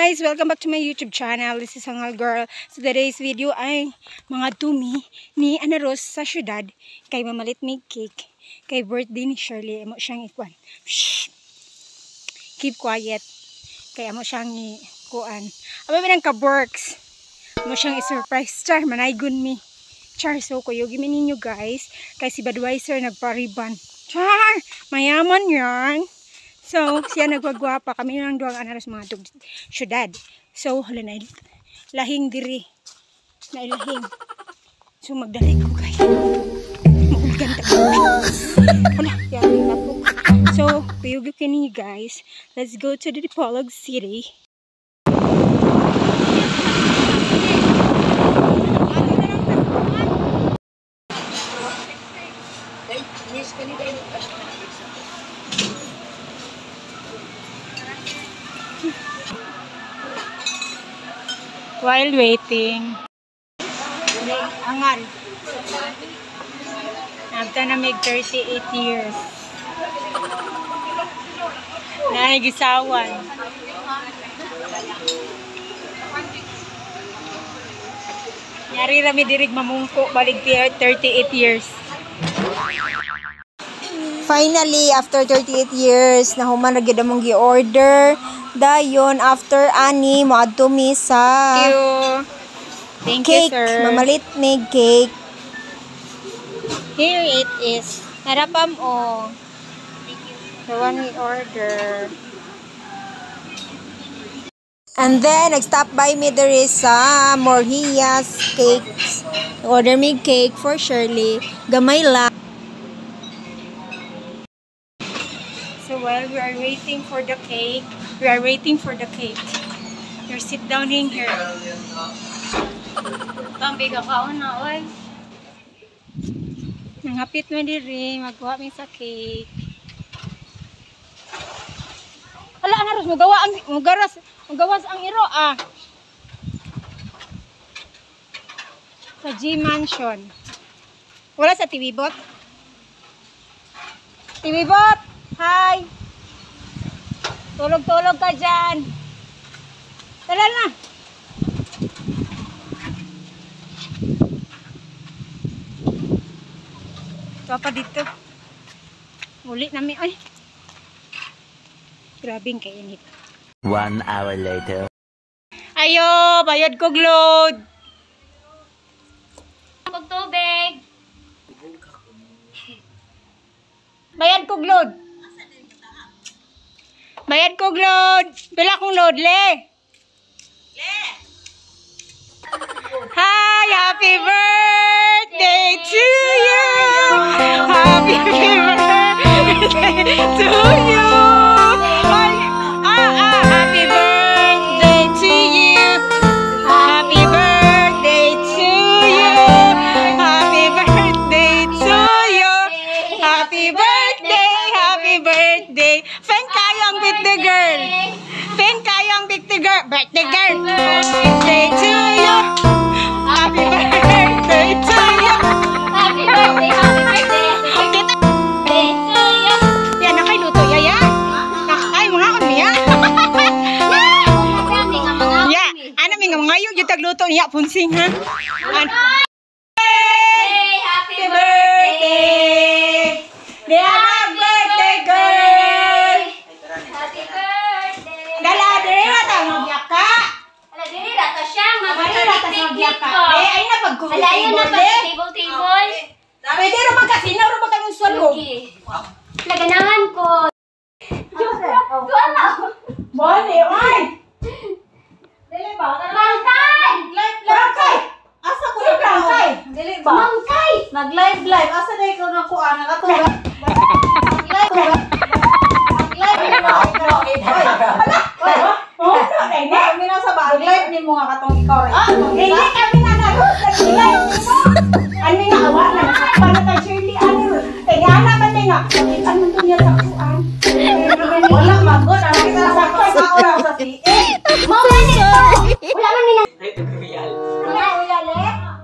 Guys! Welcome back to my YouTube channel. This is Hangal Girl. So today's video ay mga dumi ni Ana Rose sa syudad kay mamalit may cake kay birthday ni Shirley. Amo siyang ikuan. Shh! Keep quiet. Kay amo siyang ikuan. Amo mi nang ka-works. Amo siyang i-surprise. Char, manaygon mi. Char, so kuyugi mi ninyo, guys. Kay si Budweiser nagpariban. Char! Mayaman yan. So, siya nagwagwapa. Kami nang duwang anaros mga tug syudad. So, hala na lahing diri. Nailahing. So, magdali ko guys. Maulgan ta. Hala, yari na po. So, kuyugi ko ninyo, guys. Let's go to the Dipolog City. While waiting, angal. Nabta na mig 38 years. Nahigisawan. Nyari rami dirig mamungko balik 38 years. Finally, after 38 years, nahuman ra gyud among gi-order. Dayon after ani moadto mi sa Thank you. Thank cake, you, sir. Mamalit mig cake. Here it is. Narapam o. The one we order. And then nag-stop by mi diri sa Morhias Cakes. Order mi cake for Shirley. Gamay lang. So while we are waiting for the cake, we are waiting for the cake. You're sit down in here. Pambiga ka na, oy. Nangapit man diri, magkuha mi sa cake. Ala ana ros mugawa ang mugaras, mugawas ang iro ah. Sa G Mansion. Wala sa TV bot. TV bot. Hi. Tulog-tulog ka dyan. Tara na. Ito pa dito. Muli nami. Ay. Grabing kainit. 1 hour later. Ayo, bayad kog load. Kog tubig. Bayad kog load. Bayad kog load. Pila kong load, le? Le. Hi, happy birthday to you. Happy birthday to you. Ay, happy birthday to you. Happy birthday to you. Happy birthday to you. Happy birthday, happy birthday. Feng kayang birthday girl. Feng kayang birthday girl. Birthday girl. Birthday to you. Happy birthday to you. Happy birthday, happy birthday. Kita. Birthday to you. Yan, nakailuto. Yaya. Ay, mga on niya. Ya, ano mi nga mga yung tagluto niya punsing ha. Ano? Hey, happy birthday. Happy birthday girl. Happy birthday. Dala diri ra ta magyaka. Ala diri ra ta siya Diri ra ta magyaka. Eh ay na pag Ala ayun na pag table table. Pwede ra man kasi na ra man kayong swalo. Okay. Laganahan ko. Wala. Bone ay. Dili ba? Mangkay! Prangkay. Asa ko Si Prangkay. Dili ba? Mangkay! Nag-live live. Asa na ikaw nakuha? Nakatulog. Nag-live. Nag-live. Oh, no, dai na. Kami na sa ba? Ang live ni mo nga katong ikaw rin. Ah, dili kami na naros nag-live mo. Ano nga awa na para ta Shirley ano. Kay ana ba tay nga? Ano to niya sa kuan? Wala magod. Ang kita sa pagkaon sa CA. Mao man ito. Wala man mi na. Mga uyale.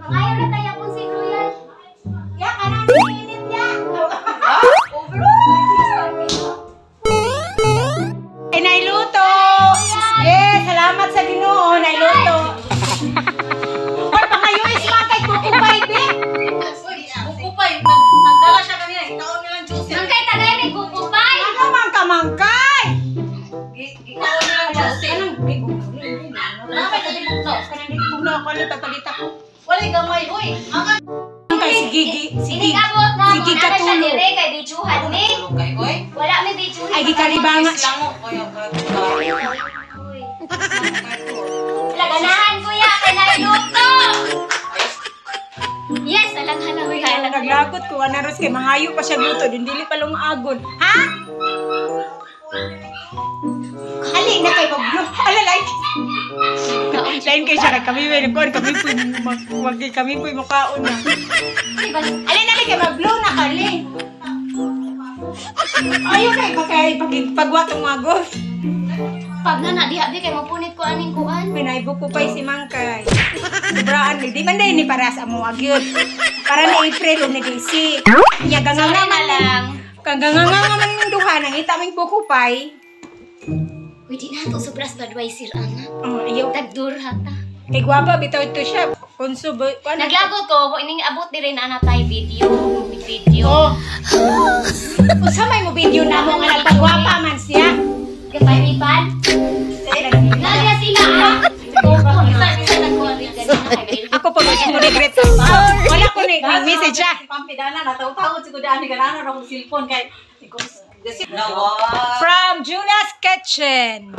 Mangayo ra tayo kung si Royal. Ya kanan init ya. Ay, nailuto! Yes, salamat. Anong Kanang ko. Wala gamay, uy. Kay si Gigi, si Gigi. Inig-abot na Sige, mo na siya katulog. dire kay bijuhan ni. Kay oy. Wala may bijuhan. Ay gikalibanga siya. Lango koyo ka. Laganahan kuya kay naluto. Yes, alang halang uy halang. Naglagot ko ana ros kay mangayo pa siya luto din dili pa agon. Ha? Ali na kay maglo. Ala like. Lain kay siya kay kami may kuan kami po mag kami po mukaon na. Ali na kay maglo na kali. Ayo kay kay pag pagwa tong mga golf. Pag na diha bi kay mapunit ko aning kuan. Pinaibo ko pa si Mangkay. Sobraan ni di man din ni para sa amo agyud. Para ni April o ni Daisy. Nya Sorry ganganga na man lang. Kang ganganga man yung duha nangita ming buko pay. Uy, di na to sobras Budweiser ana. Oh, ayaw. Tagdur hata. Kay gwapa bitaw ito siya. Konso ba? Ano? Naglagot ko, ining abot diri na ana tay video, video. Oh. Unsa may mo video na mo nga nagpagwapa man siya? Gapay mi pan. Nalya sila ah. Ako pa ba mo regret? Wala ko ni message siya. Pampidana nataw-tawod siguro ani ganana ra kong cellphone kay From Jula's Kitchen.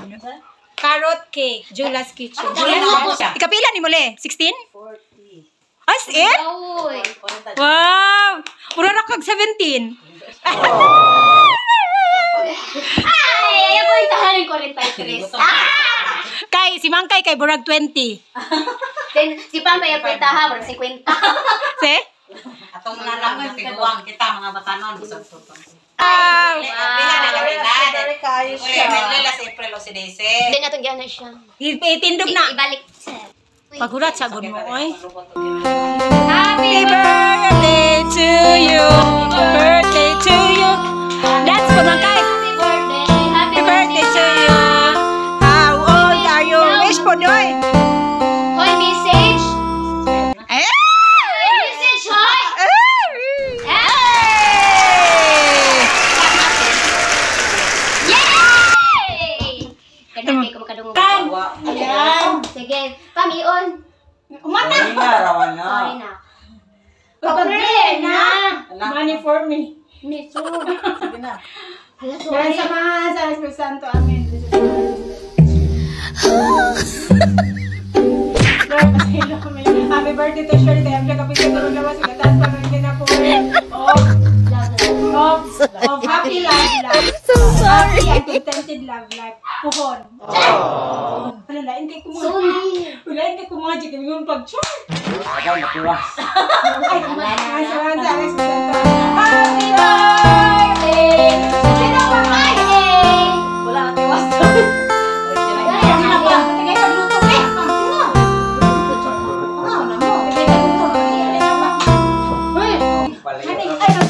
Carrot cake, Jula's Kitchen. Jula's Kitchen. Ikapila ni muli? 16? 40. As in? Uy. Wow! Mura ra kag 17. Ay, ayaw ko yung tahanin 43. Ah! Kay si Mangkay kay burag 20. Then, si Pam ay pretaha, murag 50. Se? Atong mga langoy tiguang kita mga batanon busog tutong. Wow! Then, atong giyan na siya. Itindog na. Ibalik. Pagulat sa gud mo oy. Happy Happy birthday to you. Birthday to you. Dance po Mangkay. Happy birthday. Happy birthday to you. How old are you? Wish po doy. Hoy, message. Eh! Hoy, message, hoy! Hey! Yay! Ganun kay ko makadungog. Ayan. Sige, Pam, ion. Umana. Sorry na. Pag-pray na. Money for me. Miso. Hala, Dahil sorry. sa mga sa Espiritu Santo. Amen. Lord, pasensya kami. Happy birthday to Shirley. Dahil siya kapit sa tulong labas. Ikatas pa rin din ako. Of happy love life. So sorry. Happy and contented love life. Puhon. Wala, lain kay kumuha. Sorry. Wala, hindi kumuha. Di kami mong pag-char. Ay, sa Espiritu Santo. Happy birthday! Sino pa kay? Wala na tiwas. Ay, ano na ba? Tagay pagluto eh. Ano na mo? Tagay pagluto. Ano na ba? Honey, ay, mag-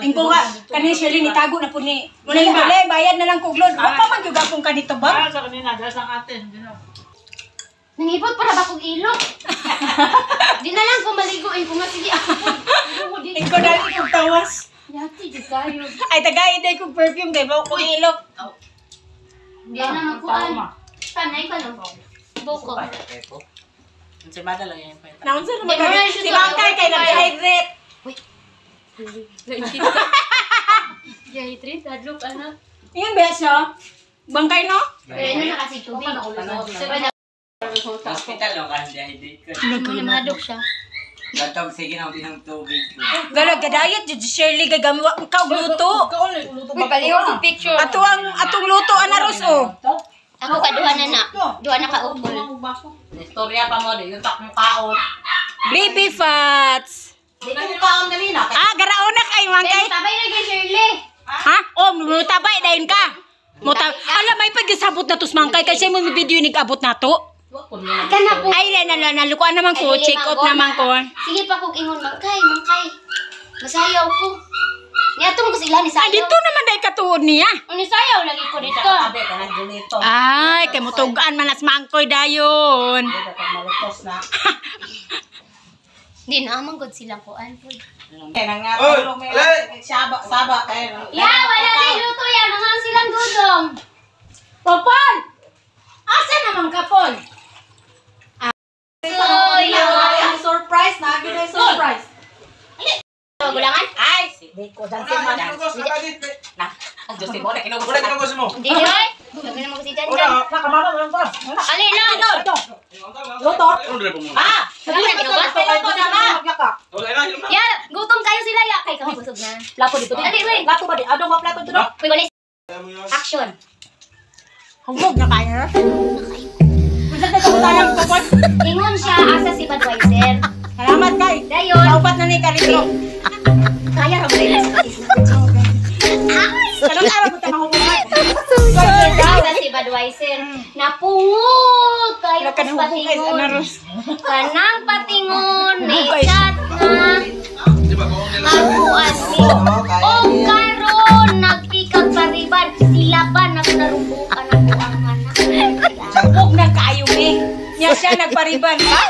Ingko nga, kani Shirley nitago na po ni. Muna yung bale, bayad na lang kog load. Wa pa man gyud akong kanito ba? Nangipot para ba kong ilok? Di na lang ko maligo eh. Kung nga sige ako. Ingko dali kog tawas. Yati, di tayo. Ay tagay day kog perfume kay bawo kog ilok. Di na magkuan. Panay ka no? Buko. Naunsa naman kani? Si Bangkay kay nag-hydrate. Dehydrate, adlok, anak. Ingon ba siya? Bangkay no? Pero ano na kasi tubig. Sabay na. Hospital no kasi dehydrate ko. Mga siya. Katong sige na ng tubig. Gala gadayat jud si Shirley kay gamiwa ka og luto. Uy, palihog ko picture. Ato ang atong luto ana ros oh. na na. Duha na ka ukol. Istorya pa mo, di yung takong kaon. Baby fats. Di na yung kaon kanina. Ah, garaon na kay mangkay. Tabay na kay Shirley. Ha? Oh, mutabay dayon ka. Mutab. Ala may pagisabot na tos mangkay kasi mo may video nigabot na to. Kana po. Ay, na na nalukuan naman ko, check up naman ko. Sige pa kog ingon mangkay, mangkay. Masayaw ko. Niadto mo ko sila ni Ay, sayaw. dito naman dahil katuon niya. Ni sayaw lagi ko dito. Tabi ka na dito. Ay, kay mutugan man as mangkoy dayon. Dito pag malutos na. Di na man gud sila kuan po. Kaya nang nga tulong may saba saba kayo. Ya, wala na luto ya, mga silang dudong. Popol! Asa naman ka, Pol? So, yun. Ang surprise na, agad ay surprise. Gulangan? Ay, di ko dan si man. Na, ang Diyos mo, kinugos na. Hindi ay. Sabi naman ko si Jan Jan. Ali lang. Luto. Ah, Wala na kinugos. luto na ma. Ya, gutom kayo sila ya. Kay kamo busog na. Plato dito. Ali, wait. Plato ba di? Ano ba plato dito? Uy, wala. Action. Hungog na kayo. Unsa ka talang Popol? Ingon siya asa si Budweiser. Salamat kay. Dayon. Kaupat na ni karito. Kaya ra ba yun? Kanang araw ko ta mahungog. Asa si Budweiser. Napungot kayo Wala ka sa nahubog kay patingon. Anaros. Kanang patingon, may Hubog kayo. chat na. Mabuan ni. O karon nagpikag pariban, sila pa nagnarubukan ang ang anak. Hubog na kayo eh. Nya siya nagpariban. Ha?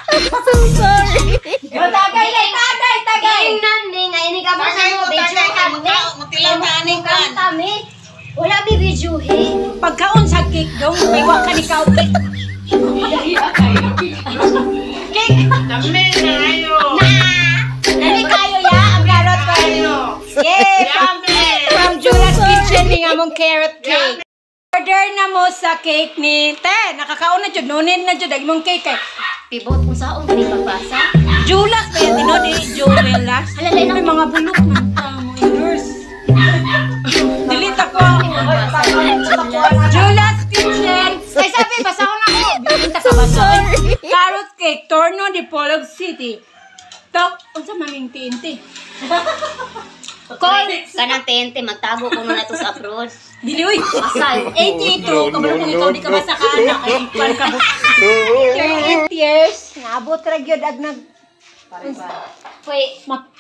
Tagay, tagay, tagay. Tingnan ni nga ini ka ba Tagay mo mo, video tagay ka. kami. Mutilaw na aning kan. Kami. Wala mi video he. Pagkaon sa cake dong, kay wa ka ni kaon cake. Cake. Dali kayo ya, ang carrot cake. Yay, from Jula's Kitchen ni among carrot cake. Order na mo sa cake ni Te, nakakaon na jud, nunin na jud ang imong cake kay Pibot kung saon kani pagbasa. Julas ba yan tino di Julas? Hala, lain May mga bulok man ta mga nurse. Delete ako. Julas Kitchen. Ay sabi, basahon ako. Binta ka basahon. Carrot cake, Torno de Polog City. Tok, unsa maming TNT? Call kanang tente magtago kuno na to sa abroad. Dili uy. Asal. 82, kabalo kung ikaw di ka basa ka anak ay kwan ka. 38 years, naabot ra gyud ag nag Hoy,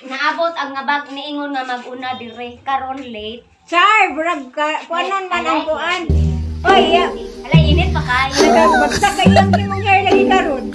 naabot ang nga bag niingon nga mag-una dire karon late. Char, burag ka, kuanon man ang kuan. Oy, ya, Alay init pa kayo. nagabagsak kay iyang imong hair lagi karon.